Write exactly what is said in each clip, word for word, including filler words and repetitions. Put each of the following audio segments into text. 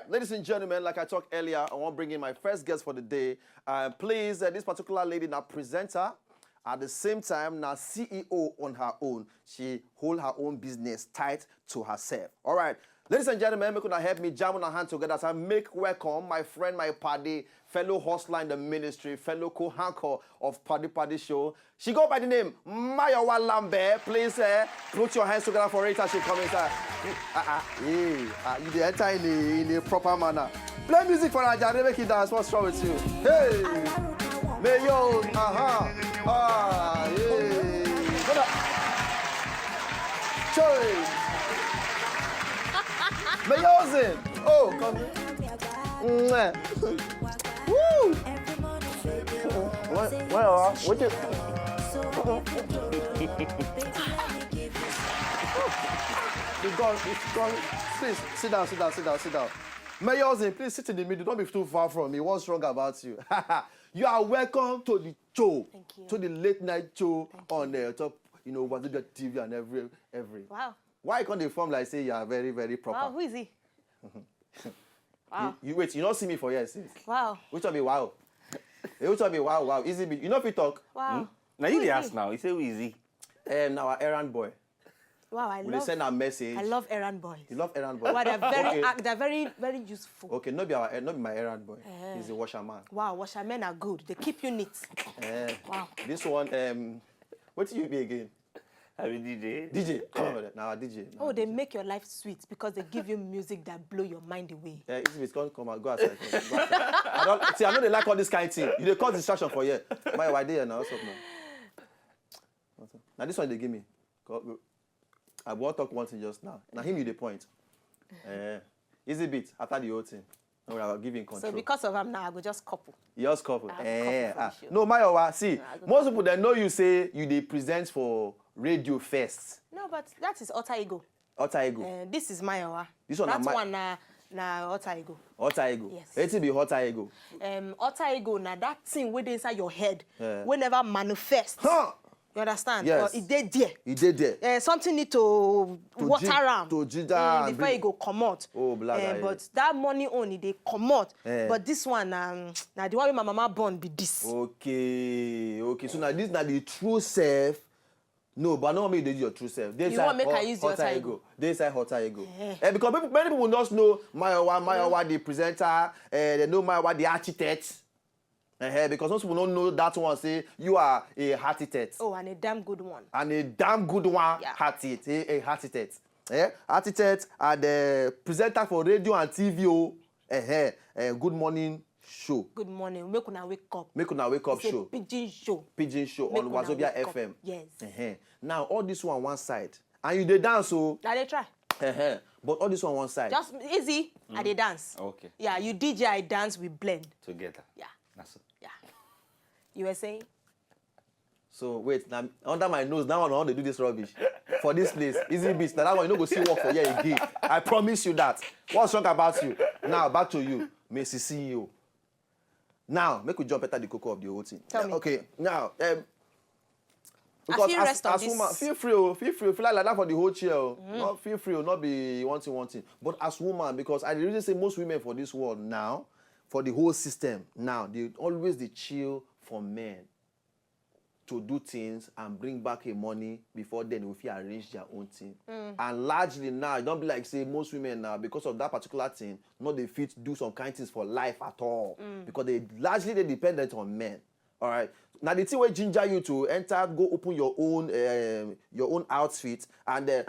Ladies and gentlemen, like I talked earlier, I want to bring in my first guest for the day. Uh, please, uh, this particular lady, now presenter, at the same time, now C E O on her own. She hold her own business tight to herself. All right. Ladies and gentlemen, make una help me jam on our hand together as I make welcome my friend, my paddy, fellow hustler in the ministry, fellow co-anchor of Paddy Paddy Show. She go by the name Mayowa Lambert. Please, uh, put your hands together for it as she comes inside. Uh, uh, hey, uh, you dey enter in a, in a proper manner. Play music for Ajare, make it dance. What's wrong with you? Hey, Mayo, uh-huh. Ah, yeah. Brother. Choi. Mayosin. Oh, come here. Mwah. Woo. Well, well, uh, what you? The God, the God. Please sit down, sit down, sit down, sit down. Mayosin, please sit in the middle. Don't be too far from me. What's wrong about you? You are welcome to the show, Thank you. To the late night show Thank you. On the top, you know, Wazobia T V and every every. Wow. Why can't they form like say you are very very proper? Wow, who is he? Wow. You, you wait, you don't see me for here since. Wow. Which one be wow? Eh, which one be wow? Wow, easy be. You know if you talk. Wow. Now Who you dey is ask he? Now. You say who is he? Um, now our errand boy. Wow, I We dey love send a message. I love errand boys. You love errand boy. Wow, they're very Okay. ac- they're very very useful. Okay, not be our, not be my errand boy. Eh. He's a washerman. Wow, washermen are good. They keep you neat. Eh, Wow. This one, um, what do you be again? I mean D J. D J. Come over there. Now D J. Oh, they make your life sweet because they give you music that blow your mind away. Eh, if it's gonna come out, go outside. Come, go outside. I don't see. I know they like all this kind of thing. You dey cause distraction for here. My why there now? What's up now? What's up? Now this one they give me. Go- go- I want talk one thing just now. Now him you the point. Eh, easy beat after the whole thing. No, I'll give you in control. So because of him now, I go just couple. Yours couple. Ah, Eh, couple ah. for sure. No, my see. Ah, go Most people they know you say you dey present for radio first. No, but that is alter ego. Alter ego. Uh, this is Mayowa. This one na that my- one na na alter ego. Alter ego. Yes. Wetin be alter ego? Um, alter ego na that thing wey dey inside your head Yeah. wey never manifest. Huh! You understand? Yes. But e dey there. E dey there. Uh, something need to, To water gi- am to ginger am, before bring- e go comot. Oh, black Uh, eye. But that money own e dey comot. Eh. But this one um, na the one wey my mama born be this. Okay, okay. So now this now the true self. No, but no make you dey do your true self. Dey You inside want make I hot- use the alter alter ego. ego? Dey inside alter ego. Eh. Eh, because people, many people not know Mayowa, Mayowa the presenter. Eh, they know Mayowa the architect. Eh, because most people don't know that one. Say you are a architect. Oh, and a damn good one. And a damn good one Yeah. at it, a, a at it. Eh? At it and the presenter for radio and T V. Oh, eh, eh, eh, good morning show. Good morning. Make una wake up. Make una wake up It's a show. Pidgin show. Pidgin show Make on una Wazobia wake up. F M. Yes. Eh-heh. Now all this one one side, and you dey dance oh. I dey try. Eh-heh. But all this one one side. Just easy. I dey dance. Okay. Yeah, you D J, I dance, we blend. Together. Yeah, That's it. Yeah. You were saying? So wait, now under my nose, now I want to do this rubbish for this place. Easy beats. Now that one you no go see work for here again. I promise you that. What's wrong about you? Now back to you, Mister C E O. Now make we jump enter the cocoa of the whole thing. Tell me. Okay. Now, um, I feel as, rest on as this. Woman, feel free, oh, feel free, oh, feel like, like that for the whole chair. Oh. Mm-hmm. Not feel free, oh, not be one thing, one thing. But as woman, because I really say most women for this world now, for the whole system now, they always they chill for men to do things and bring back a money before then we fit arrange their own thing. Mm. And largely now, e don be like say most women now, because of that particular thing, no dey fit do some kind things for life at all Mm. because they largely dey dependent on men. All right. Now the thing wey ginger you to enter, go open your own, um, your own outfit, and uh,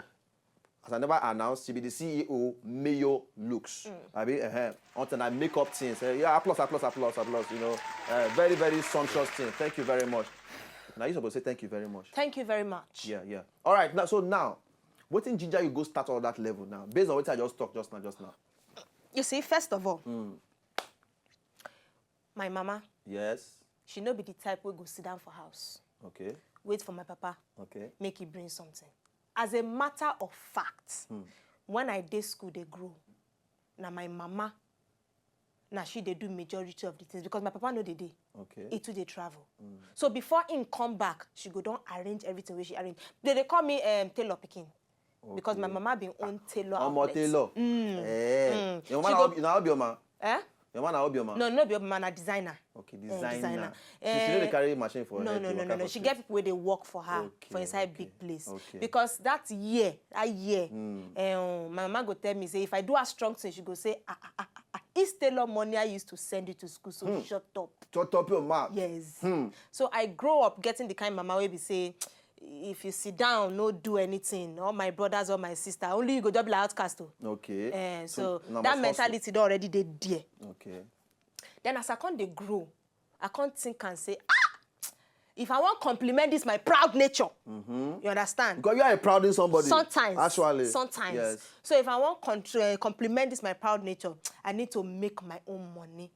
as I never announced, she be the C E O, Mayo Looks. Mm. I mean, uh, until I make up things. Uh, yeah, applause, applause, applause, applause. You know, uh, very, very sumptuous thing. Thank you very much. Now you're supposed to say thank you very much. Thank you very much. Yeah, yeah. All right. Now, so now, what in ginger you go start all that level now, based on what I just talked just now, just now. You see, first of all, Mm. my mama, Yes. she no be the type wey go sit down for house, Okay. wait for my papa, Okay. make he bring something. As a matter of fact, Hmm. when I dey school dey grow, na my mama, na she dey do majority of the things because my papa no dey dey. Okay. He too dey travel. Mm. So before him come back, she go don arrange everything wey she arrange. They dey call me um, tailor pikin because my Okay. mama bin own tailor Omo outlet. tailor. Mm. Eh. Mm. You Your man She na go- Obi- na Obioma. Eh? Your man na Obioma. No, no be Obioma, na designer. Okay, Eh, designer. Designer. She, she no dey Eh, carry machine for No, head. no, dey no, waka no, no. for She street. Get people wey dey work for her Okay, for inside okay, big place. okay. Because that year, that year, um, my mama go tell me say if I do a strong thing, she go say, ah, ah, ah, ah, ah, is tailor money I used to send you to school, so shut up. Shut up your mouth. Yes. So I grow up getting the kind mama wey be say, if you sit down, no do anything, all my brothers or my sister, only you go just be like outcast o. Okay. Eh, so una that must hustle. Mentality don already dey there. Okay. Then as I come dey grow, I come think and say, ah, if I wan compliment this my proud nature, you understand? Because you are a prouding somebody. Sometimes, Actually. sometimes. Yes. So if I wan contr- uh, compliment this my proud nature, I need to make my own money.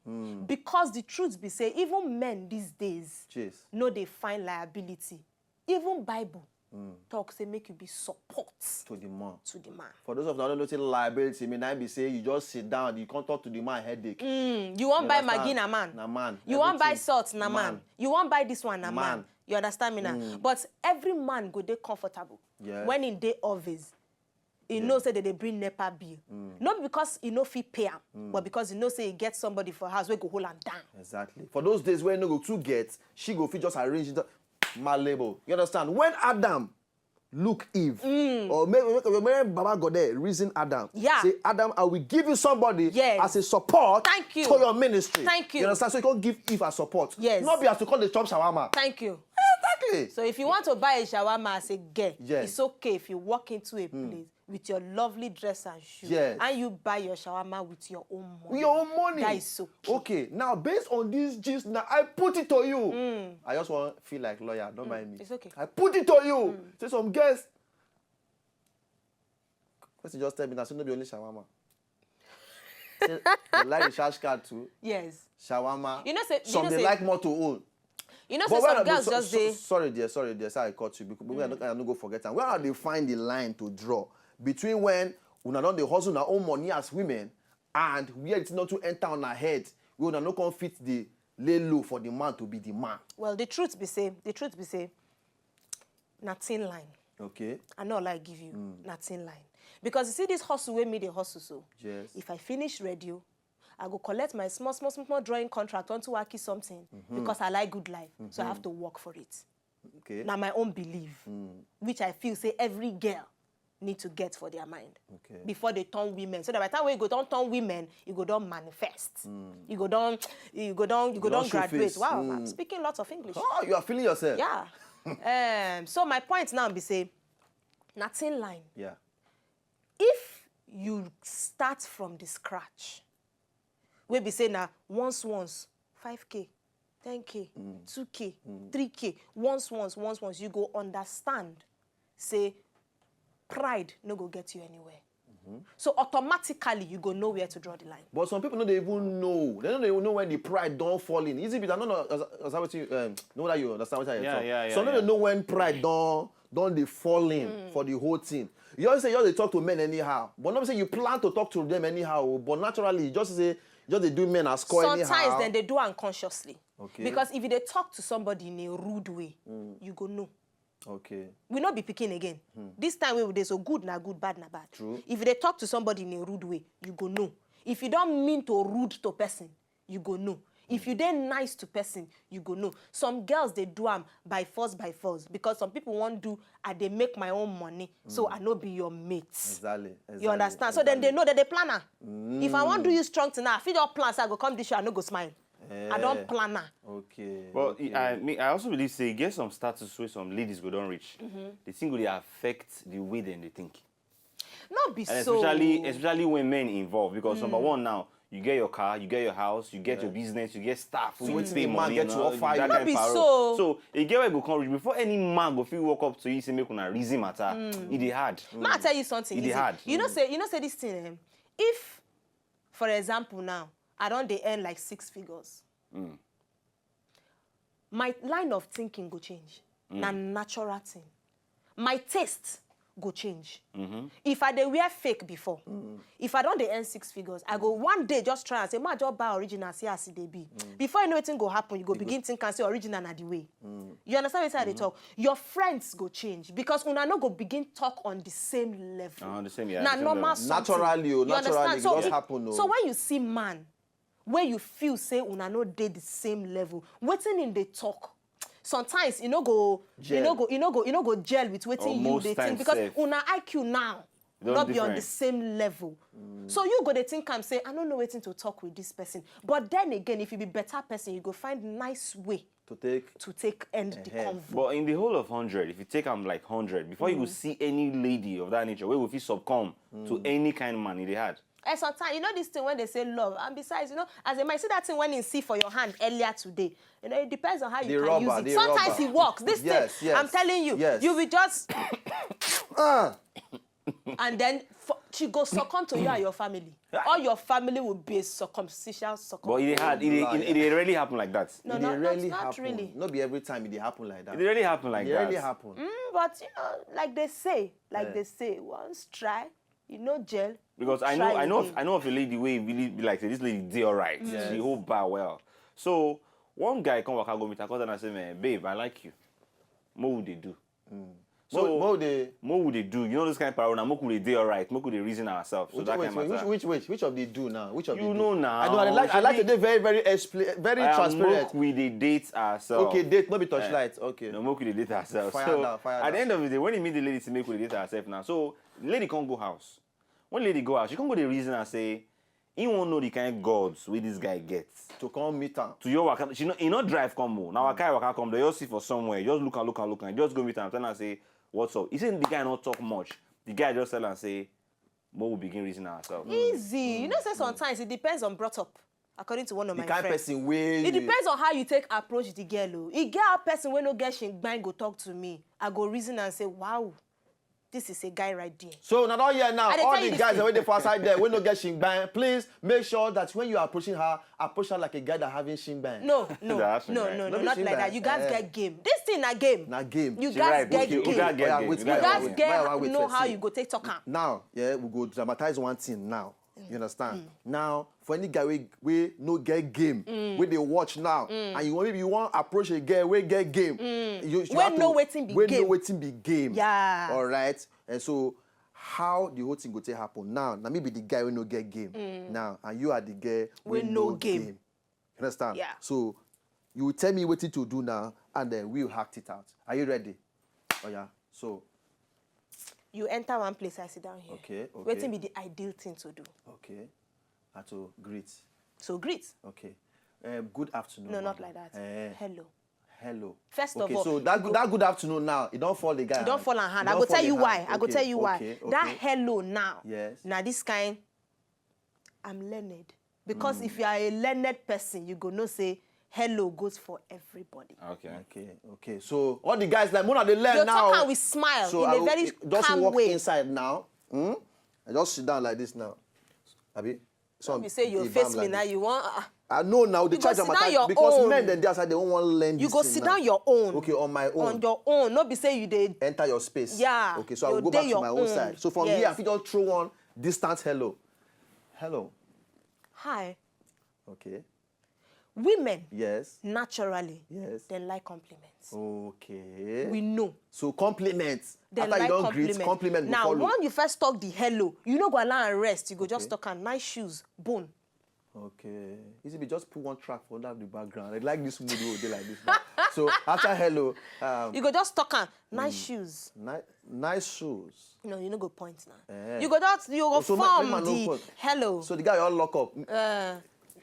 Because the truth be say, even men these days Jeez. No dey find liability. Even Bible talk say make you be support To the man. To the man. For those of you that don't know say liability mean, I be say you just sit down, you can't talk to the man headache. Mm, you wan buy understand? Maggi, na man. Na man. You wan buy Everything. Salt, na man. Man. You wan buy this one, na man. Man. You understand me now? But every man go dey comfortable Yes. When he dey office. He know say they dey bring NEPA bill. Not because he no fit pay am, but because he know say he get somebody for house wey go hold am down. Exactly. For those days when no go too get, she go fit just arrange it. Malleable. You understand? When Adam look Eve, or maybe when Baba God there reason Adam, Yeah. Say, Adam, I will give you somebody Yes. as a support Thank you. To your ministry. Thank you. You understand? So you can give Eve a support. Yes. Not be as to call the chop shawarma. Thank you. Exactly. So if you want to buy a shawarma as a girl, Yes. It's okay if you walk into a place with your lovely dress and shoes, Yes. And you buy your shawarma with your own money. With your own money. That is okay. Okay, now based on these gist, now I put it to you. I just want to feel like lawyer. Don't mind me. It's okay. I put it to you. Say some girls. Person just tell me that no be only shawarma. Say they like recharge card too. Yes. Shawarma. You know say- you some know they say- like motor own. You know, But say when some I girls so- just so- dey. Sorry, dear, sorry, dear. Sorry, I caught you. Because we are not, I no go forget. And where are they find the line to draw between when una don dey hustle una own money as women and where it's not to enter on her head, we una no come fit the lay low for the man to be the man. Well, the truth be say, the truth be say, na thin line. Okay. I no lie give you, na thin line. Because you see this hustle wey me dey hustle so. Yes. If I finish radio, I go collect my small, small, small, small drawing contract onto Waki something because I like good life. So I have to work for it. Okay. Na my own belief, which I feel say every girl need to get for their mind Okay. Before they turn women. So that by the time we go don turn women, you go don manifest. You go don, you go don, you go don don show graduate. Face. Wow, I'm speaking lots of English. Oh, you are feeling yourself. Yeah. um, so my point now be say, na thin line. Yeah. If you start from the scratch, wey be say na once once, five k, ten k, two k, three k, once once, once once, you go understand say pride no go get you anywhere. So automatically you go know where to draw the line. But some people no dey even know. They no dey even know when the pride don fall in. Is it because I don't know as, as how wetin, um, know that you understand what I Yeah, talk. yeah, yeah, Some no yeah. dey know when pride don don dey fall in for the whole thing. You always say you just dey talk to men anyhow, but not say you plan to talk to them anyhow. Oh, but naturally, you just say you just dey do men as score Sometimes anyhow. Then they do unconsciously. Okay. Because if you dey talk to somebody in a rude way, you go know. Okay. We no be pikin again. This time wey we dey so, good na good, bad na bad. True. If you dey talk to somebody in a rude way, you go know. If you don mean to rude to person, you go know. If you dey nice to person, you go know. Some girls dey do am by force, by force, because some people wan do, I dey make my own money, so I no be your mate. Exactly. Exactly. You understand? So then they know that they plan am. If I wan do you strong thing now, I fit just plan say I go come this show, I no go smile. I don plan am. Okay. But Okay. I mean, I also believe say e get some status wey some ladies go don reach. The thing go dey affect the way dem dey think. No be And so. especially especially when men involve, because number one now, you get your car, you get your house, you get your business, you get staff, So you wetin pay the man money, get you to know, offer you? that No kind be paro. So. So e get where e go come reach before any man go fit walk up to you say make una reason matter. E dey hard. Make I tell you something. E dey Easy. Hard. You know say you know say this thing. Um, if, for example, now I don dey earn like six figures, my line of thinking go change. Na natural thing. My taste go change. If I dey wear fake before, if I don dey earn six figures, I go one day just try and say, "Ma, just buy original, see as e dey be." Before you know wetin go happen, you go begin think and say original na the way. You understand wetin I dey talk? Your friends go change because una no go begin talk on the same level. On the same, yeah, Na the same normal level. something. Naturally o, You naturally, understand? it So just it- happen o. So when you see man, where you feel say una no dey the same level, wetin him dey talk, sometimes e no go, e Gel. no go, e no go, e no go gel with Or wetin you most dey times think because sef. Una I Q now Don not be on the different. Same level. So you go dey think am say, "I no know wetin to talk with this person." But then again, if you be better person, you go find nice way To take to take end the Ehe. convo. But in the whole of hundred, if you take am like hundred, before you go see any lady of that nature, wey go fit succumb to any kind man, e dey hard. And sometimes, you know this thing when they say love, and besides, you know, as a man, see that thing when you see for your hand earlier today. You know, it depends on how you The can rubber, use it. the Sometimes rubber. It works. This Yes, thing, yes, I'm telling you, yes. You will just Ah, and then for, she go succumb to you and your family. All your family will be a circumstantial But succumb. e dey hard. E dey, Lie. e dey really happen like that. No, it no, dey not, really not happen. Really. Not be every time it dey happen like that. E dey really happen like It dey that. Really happen. Mm, but you know, like they say, like Yeah. they say, once try, you know, gel. Because I Try know, I know, again. I know of a lady wey really be like say this lady dey alright. Yes. She hold bar well. So one guy come waka go meet her, come tell her say, "Man, babe, I like you. Mo we dey do." So, mo dey Mo we dey do. You know this kind of parole now. Mo we dey dey alright. Mo we dey reason ourselves. So which, that wait, kind wait, of which, matter. Which, which, which of the do now? Which of You the know do? now. I know. I like, I like to Should be very, very expl- very I am transparent. Mo we dey date ourselves. Okay, date, not be torchlight. Okay. No, mo we dey date ourselves. Fire So down, fire at the down. End of the day, when he meet the lady to make we dey date ourselves now, so lady come go house. When lady go house, she come go dey reason and say, he won't know the kind gods wey this guy gets. To come meet am. To your waka, she no, he no drive come o. Now waka waka come, they just see for somewhere, just look and look and look and just go meet am, tell am say, "What's up?" He say the guy no talk much. The guy just tell am say, "Mo we begin reason ourselves." Easy. You know, say sometimes it depends on brought up. According to one of The my kind friends, person wey it you- depends on how you take approach the girl. Oh, e get how person wey no get shingbai go talk to me. I go reason and say, "Wow, this is a guy right there." So now don hear now, I dey all tell the you this guys thing. Wey dey for outside there, wey no get shingbai, please make sure that when you are approaching her, approach her like a guy that having shingbai. No, no, That's no, right. no, No no, be not like shingbai. that. You guys Eh. Get game. This thing na game. Na game. You She guys right, get okay, game. you guys get Oya, game. wait, You You wait, guys wait, get wait, wait, know wait, how see. You go take talk am. Now, yeah, we go dramatize one thing now. You understand? Now, for any guy wey wey no get game, wey dey watch now, and you wan maybe you wan approach a girl wey get game, you should Wey have to- know wetin be wey game. Know wetin be game. Yeah. All right. And so, how the whole thing go take happen now? Now maybe the guy wey no get game now, and you are the girl Wey wey no no game. Game. You understand? Yeah. So, you tell me wetin to do now, and then we'll act it out. Are you ready? Oh yeah. So, You enter one place, I sit down here. Okay, okay. Wetin be the ideal thing to do? Okay. I to greet. So greet. Okay. Um, good afternoon. No, Ma. Not like that. Eh. Hello. Hello. First of Okay, all, so that you that good afternoon now, it don't fall the guy. Don't fall and hand. It I don't go fall tell the you hand. Why. I go Okay, tell you why. Okay, okay. That hello now. Yes. Now this kind, I'm learned. Because if you are a learned person, you go know say hello goes for everybody. Okay. Okay, okay. So all the guys like Mona they learn You now. Talk am with smile So in I a will- very just calm walk way. Inside now. Hmm? I just sit down like this now. Abi. Some you say you face me now. You want? Uh, I know now. They you try go sit down dramatize your because own. Men then they outside they don't want to learn. You This go thing sit now. Down your own. Okay, on my own. On your own. Not be say you dey enter your space. Yeah. Okay, so I You will go dey back to your my own, own. Side. So from Yes. Here, I fit just throw one distant hello. Hello. Hi. Okay. Women. Yes. Naturally. Yes. They like compliments. Okay. We know. So compliments. They After like you don't greet, compliment. Compliment. Now, Follow. When you first talk the hello, you no go allow and rest. You go just Okay. Talk am nice shoes, bone. Okay. Easy be just put one track for that the background. I like this mood wey dey like this now. So after hello, um, You go just talk am nice shoes. Ni- nice shoes. No, you no go point now. Eh. You go just you go Oh, so make- form make man no the point. Hello. So the guy all lock up. Uh,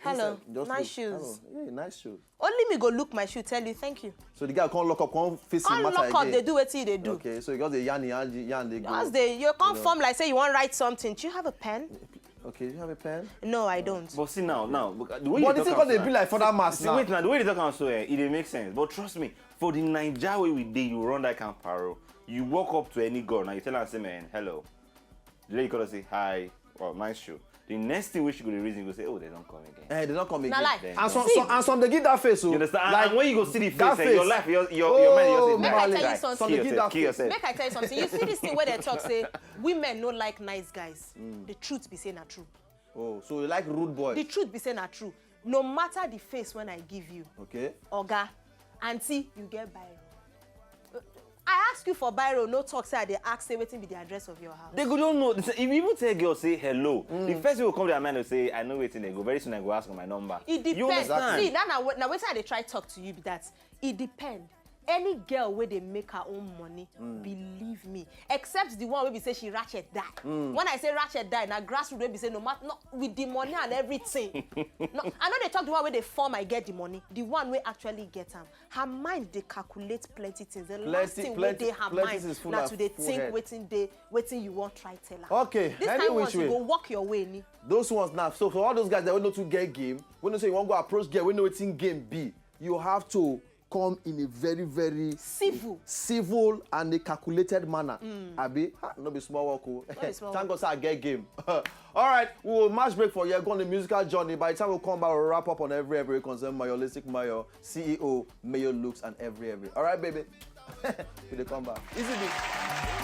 hello, Just nice look, shoes. Hello. Yeah, nice shoes. Only me go look my shoe, tell you thank you. So the guy come lock up, come face him Come matter lock up, again. They do wetin they do. Okay, so you just dey yarn, yarn, yarn, they go. Just they you come form like say you want write something. Do you have a pen? Okay, you have a pen? No, I don't. But see now, now, but the way But you this thing talk cause they am be so- like further mass See, now. Wait now, the way they talk am so, eh, it dey make sense. But trust me, for the Naija way we dey, you run that kind of paro. You walk up to any girl now, you tell her say, "Man, hello." The lady gonna say, "Hi, well, nice shoe." The next thing wey she go dey reason, you go say, "Oh, they don't come again." Eh, they don't come again. Na lie. And some, See. some, and some dey give that face o. You understand? Like, And when you go see the face, that eh, your face. life, your, your, Oh, your mind, you Male. just Make say, I tell you "Guy, something. Some kill dey give yourself, that kill face. yourself, Make I tell you something. You see this thing where they talk say women no like nice guys. The truth be say na true. Oh, so you like rude boys? The truth be say na true. No matter the face when I give you, Okay. oga, aunty, you get biro. I ask you for biro, no talk say I dey ask say wetin be the address of your house. They go don't know. If you even tell girl say hello, the first thing will come to their mind will say, "I know wetin they go. Very soon I go ask for my number." It depends. You understand? See, that na, na wetin I dey try talk to you be that. It depend. Any girl wey dey make her own money, believe me, except the one wey be say she ratchet die. When I say ratchet die, na grassroots wey be say no matter, no, with the money and everything. No, I no dey talk the one wey dey form I get the money. The one wey actually get am. Her mind dey calculate plenty things. The last Plenty- thing plenty- wey dey her plenty mind is full na of to dey full think head. Wetin dey wetin you wan try tell am. Okay, This any kind which ones you way. Go walk your way ni. Those ones now. So for all those guys that wey no too get game, wey no say you wan go approach girl, wey no wetin game be, you have to come in a very, very Civil. civil and a calculated manner. Abi, ha, no be small work o. be small Thank work. God say I get game. All right, we will match break for here. Go on a musical journey. By the time we come back, we'll wrap up on every every concern. Mayor Listic Mayor, C E O, Mayor Looks, and every every. All right, baby. We dey come back. Easy beat.